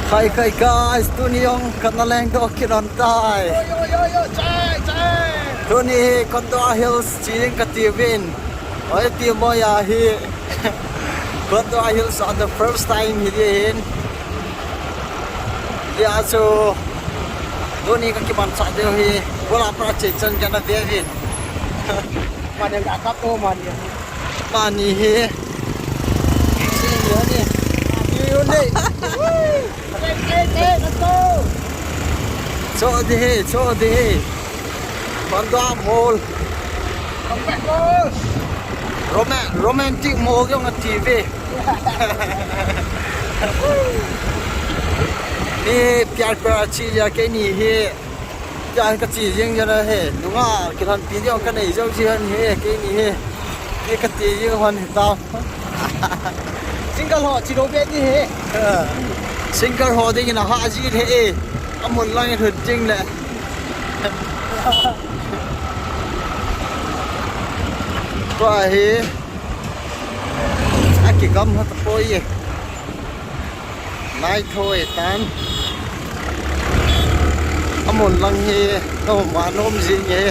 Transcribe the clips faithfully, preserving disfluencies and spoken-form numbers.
Hi, hi, guys, tuni jong kana lengdoh kit lhon tai. Yo, yo, yo, yo, chai, chai. Tuni hi Kondoa Hills che ding kati uvin. Oi, ti mo ya hi. Kondoa Hills on the first time hi ding ahin. Hijeh chun tuni kakimanchah diu hi. Bola pra che chan kana ve uvin. Mani a kap o mani. Mani hi. Sing yo ni. Yo yo ni. Hey, hey, hey, let's go. Cho de he, cho de he. Kondoa Mall. Romantic, romantic mall jong ati ve. Ni pyar pyar chi ya keini hi. Tia hi kache jing jong ahi, nunga kilhonpi ding kanei jou ji ahi, keini hi. Hi kati jing lhon hitam. Single ho che lou be ti hi. Single ho dingin ahah ji ahi. Amun lang in hut ding le. Tua hi. Akigam hat poi e. Nai thoi tan. Amun lang hi, no ma nom jing e.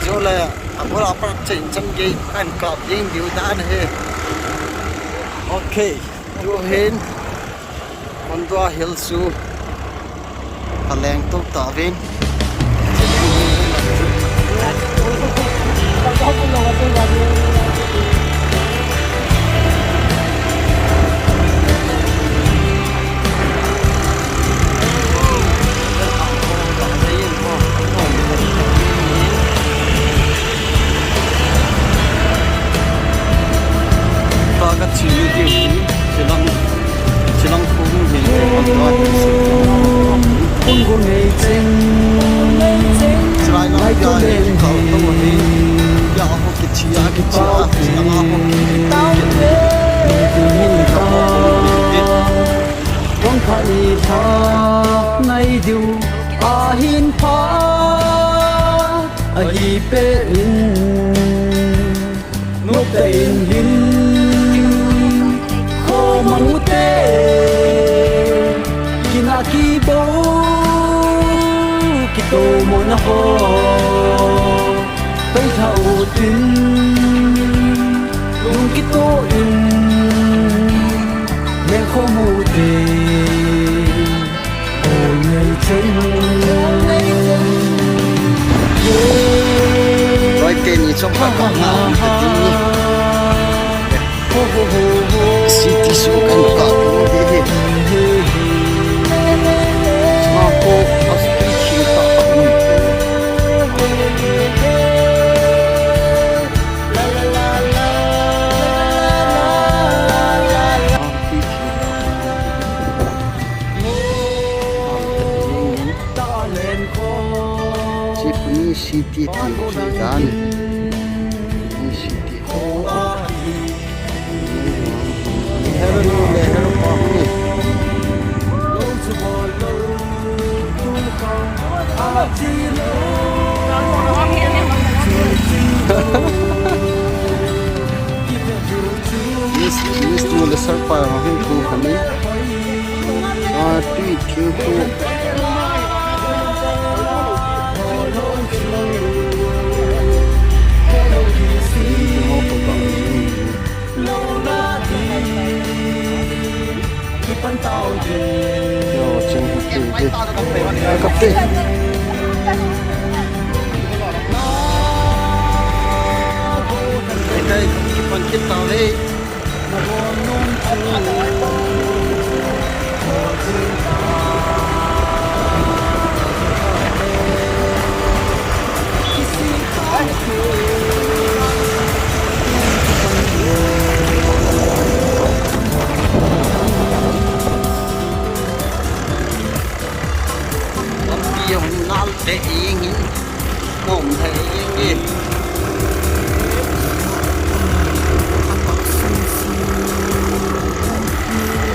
Chule, abul a pat chen chan gei kan kap ding diu dan hi. Okay, tu hin. Kondoa Hills chu. Kaleng tou tauvin. Tua kache diu hi, chilang, chilang khong hi, tua hi. Kung kung nei cheng, chilai lang tia hi, kau tong hi, tia ho kiche a, kiche a, chilang a ho kiche a, kong kha ni tha ngai diu, ahin pha, ahi pe in. Nopte in hin khomang ute, kina kibou, kitomona ho, peitha utin, lung kito in, lengkhom ute. Roi teni chong ka ka na ka ti ni. City su kan ka ko de he. Ma ko as tu chi ka. Chipni city ti dan. Ni city. Miss, Miss Nule Sarpa, hung thu kani. Ah, tui thiu thu. Yo, cheng hi ti ti. Kap ti. Kai, kai, kipan kit tau le. Lampi hung nal te ing in, nom te ing in.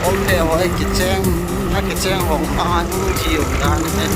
Ol te hoi kicheng, a kicheng hong ma nu ji hong dan te.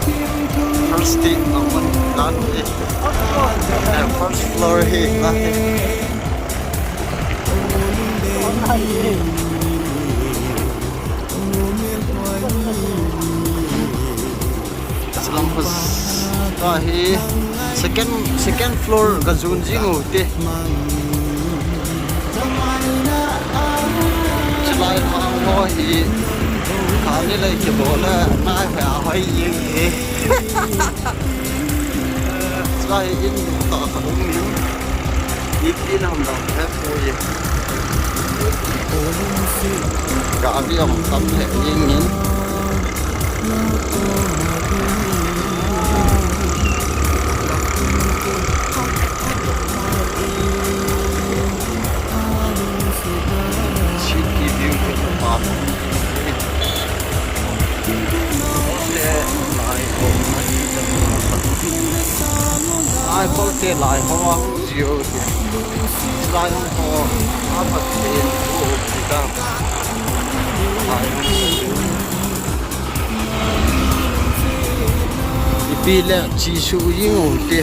First stage a hung dan hi. Eh, first floor hi na hi. Salam pas ta hi second, second floor ka jun jing u te. Chulai hang ho hi kani lai kibol a nai hoi a hoi jing hi. Chulai in ta ka um in. Ipi lam lam he poi. Gari jong tam he jing in. City view ko pa. Lai ko te lai ho a jio te. Lai ho a pa te ko kita. Lai ho. Ipi le Jesu jing u te.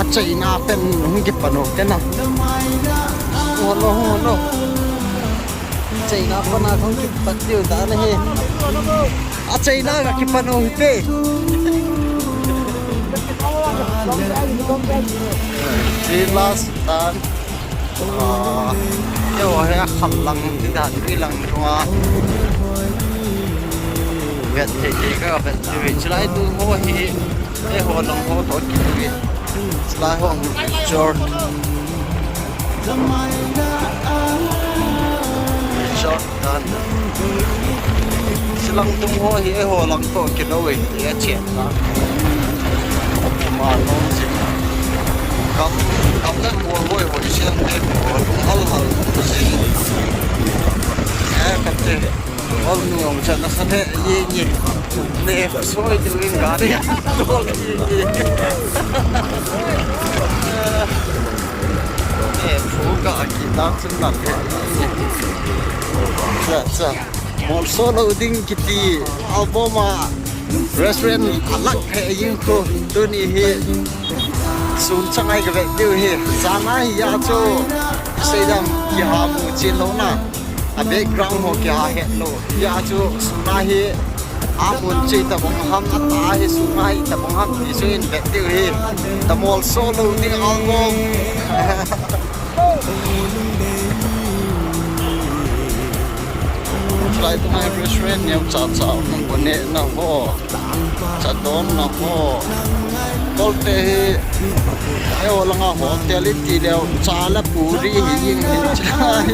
Achaina pen hung kipan u te na. Holo, holo. Achaina pana hung kipan diu ta na hi. Achaina ka kipan u te. Last time. Ah, keiho hi a khal lang, ti dan, tui lang chunga vet thei thei ka vet thei. Chulai tu ho hi, eiho lang ho toh kiti. Chulai ho resort. Resort. Dan. Chilang tung ho hi eiho lang toh kilou e, ti a chen na. Ma nom jing. Gam, gam le kol hoi hoi siam te, kol hal hal jing. Eh, kate. Ol nu ong chan na sa le, ye, ye. Ne, soi tu in gari. Tol ye, ye. Eh, phu ka aki ta chun na le. Cha, cha. Molso Loading kiti album a restaurant a lak he jing khu tuni hi sun changai ka ve diu hi. Sana hi a chu seidam kiha mu chin lou na. A background ho kiha het lou. Hi a chu suna hi a mun chi tabang ham a ta hi suna hi tabang ham ti chu in ve diu hi. The Molso Loading album. Chulai tung a restaurant neo cha cha, nang ko ne na ho, cha don na ho. Kol te hi, eiho langa hotel i ti leu, cha le puri hi jing hi chulai.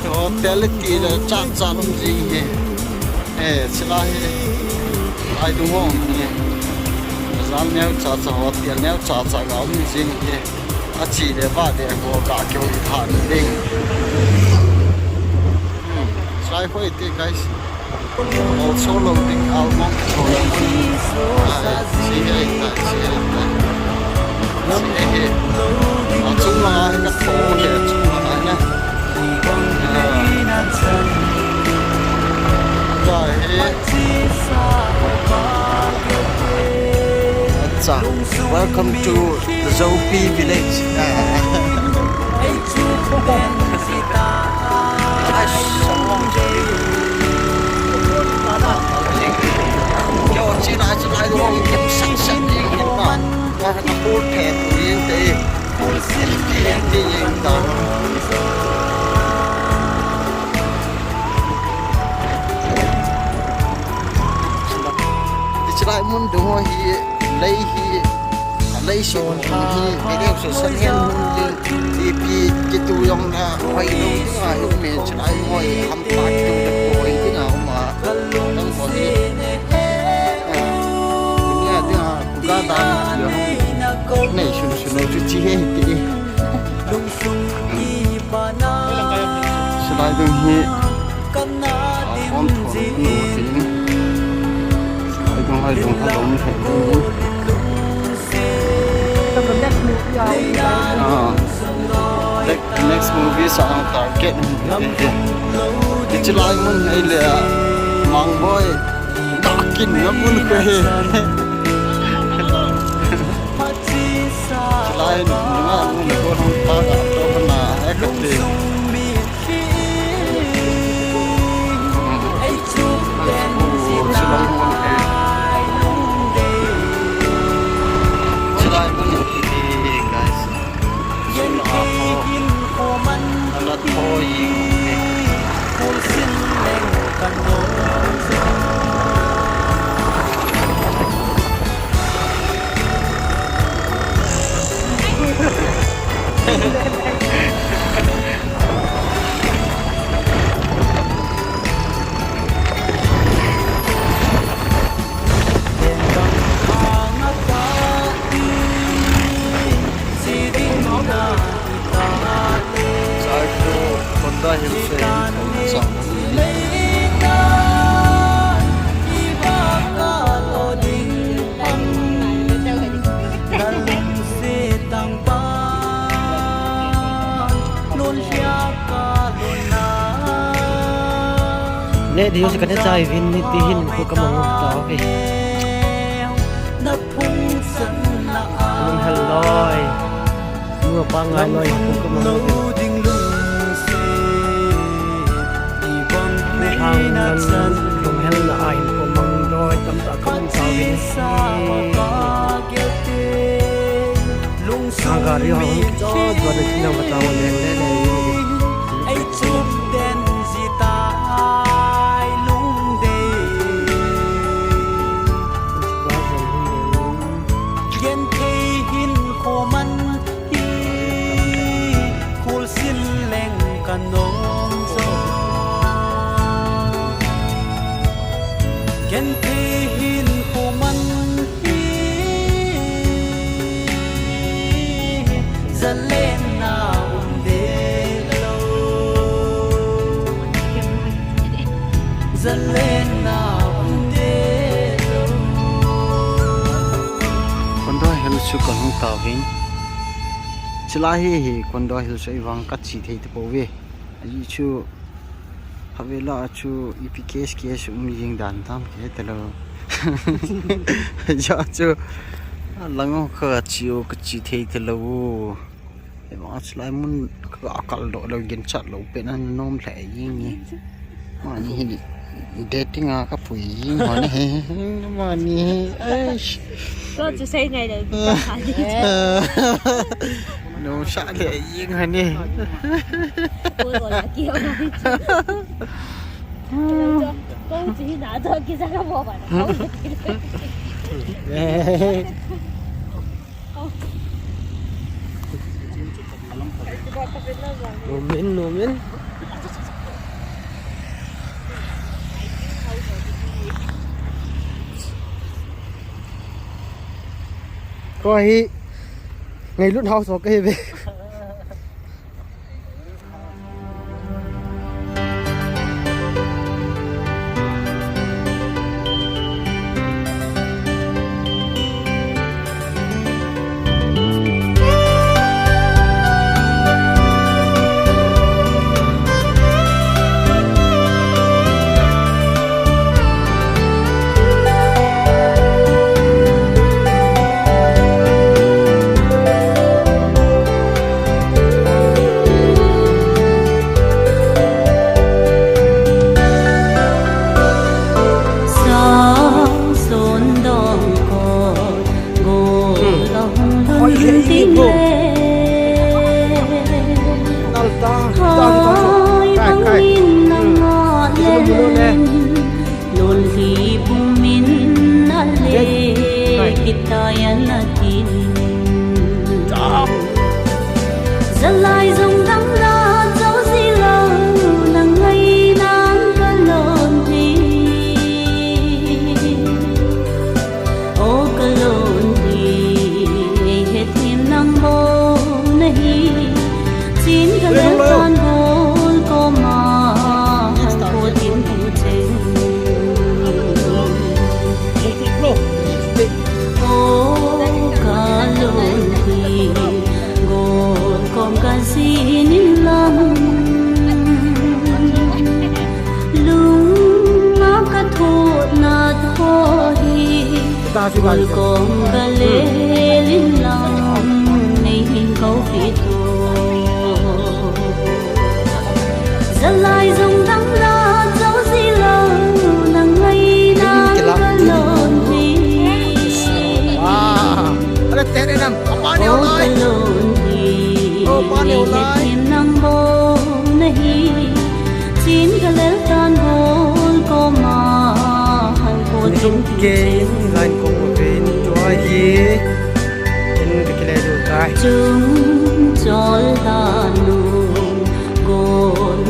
Hotel i ti leu, cha cha um jing hi. Eh, chulai hi, ai dung hong hi. Bazar neo cha cha, hotel neo cha cha ga um jing hi. A chi le va le ho ka keu hi than ding. Hmm. Sai hoi te, guys. Molso Loading album ko. Ai, si ai ta, si ai ta. Si ai he. A chung la ai ka tho he, chung la ai na. Ah. Ta he. Acha. Welcome to the Zopi village. Chulai mun dung ho hi, lei hi, lei si hi, video so san hen mun hi, ipi kitu jong na, hoi lou ding a, hi um e, chulai mun hi, ham pa kitu le ko hoi ding a, um a, tang ko hi, ah, dunia ding a, Ga dan, nei sun sun lo chu chi he ti. Chulai dung hi, a, hom thon nu ti. Chulai dung, lai dung, ha lom thei. Ah. Next, next movie sa ang target. Ti chulai mun nei le, Mangboi. Dak Kin na mun ko he. Chulai nunga mun ko hong pa ga to na he kati. Ne diu se kane chai vin ni ti hin ko ka mang ta ve. Lung hel loi. Mu pa ngai loi ko ka mang ta ve. Thang nan lung hel na ai ko mang loi tam ta ko mang ta ve. Ang gari ho hung kichot, gari sina bata ho leng leng leng. Ei chup den ji tai lung dei. Gen thei hin khoman hi, khul sin leng ka nom zo. Gen thei hin khoman hi, zalen na um de lo. Zalen na um de lo. Kondoa Hills chu ka hung tauvin. Chulai hi, hi Kondoa Hills chu ahivang ka che thei tapouve. Ajeh chu, havela chu ipi case case um jing dan tam kihei talou. Ajeh chu, alang u ka che u ka che thei talou. Ahivang chulai mun ka kal doh lou, ginchat lou pen anom lheh jing e. Mani hi dating a ka pui jing hon e. Mani hi, eish. Ko chu sei ngai lou, ka kha ni. Nom sa lheh jing hon e. Ko lo la ki ho ni. Ko chu hi na to ki sa ka mo ba na. Nomin, nomin. Ko hi ngailut hao so ka hi ve. Lolhi pumin ale kitai anatin. Zalai jong dang na jo ji lou na ngai nang ka lolhi. O ka lolhi, het in nang mo nahi. Chin ka le tan bol ko ma ko tin tu cheng. O ka lolhi, gol kom ka si Kol kom ka lelin lang, nei hin ko pi tu. Zalai zong dang la zo zi lo, nang ngai nang ka lon hi. Wow. Ala te ne nam, apa ne o lai. Ka lon hi. O, apa ne o lai. Nang bo na hi. Chin ka lel tan bol koma han ko tin ke line ko ko pen tua hi. In ke le du tai. Chung chol ta nu go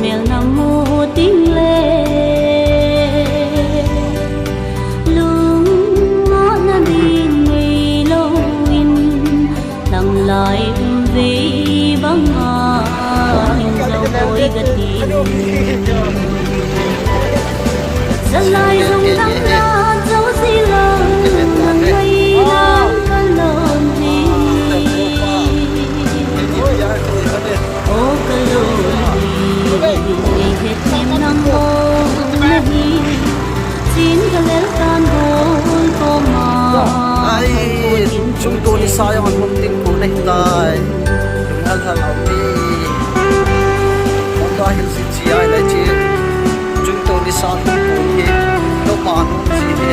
mel na mu ting le. Lung ma na ding nei lo in. Lam lai um ve banga, in zo koi ka ti. Zalai zong dang la zo zi lo, nang ngai nang ka lon hi. O ka lon hi, ei het nem nang bol na hi. Chin ka lel tan bol koma. Ai, chung tu ni sa jong an hom ting pu nei tai. Lung hal hal au ni. Kong ka hil si chi ai lai chi. Chung tu ni sa hom pu hi. Lo pa nu si hi.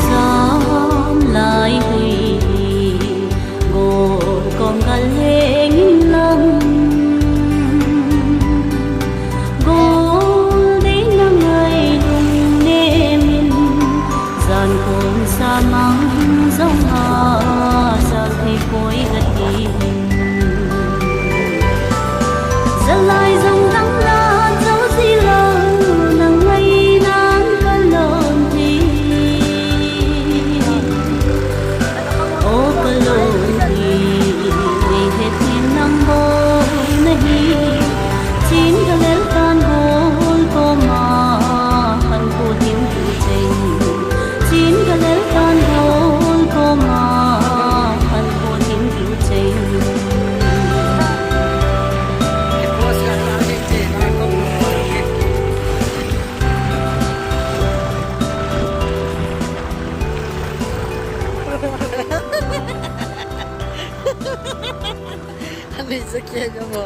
Zam lai hui, gol kom ka leng in lang. Gol dei na ngai lung nem in, zan kon sa mang zong a, zan thei poi ka ti. Zalai zong dang la zo zi lo, nang ngai nang ka lon hi. O ka lon hi, ei het nem nang bol na hi. Chin ka lel tan bol koma, han ko tin tu cheng. Chin ka lel tan bol koma, han ko tin tu cheng. Ani sa kya mo.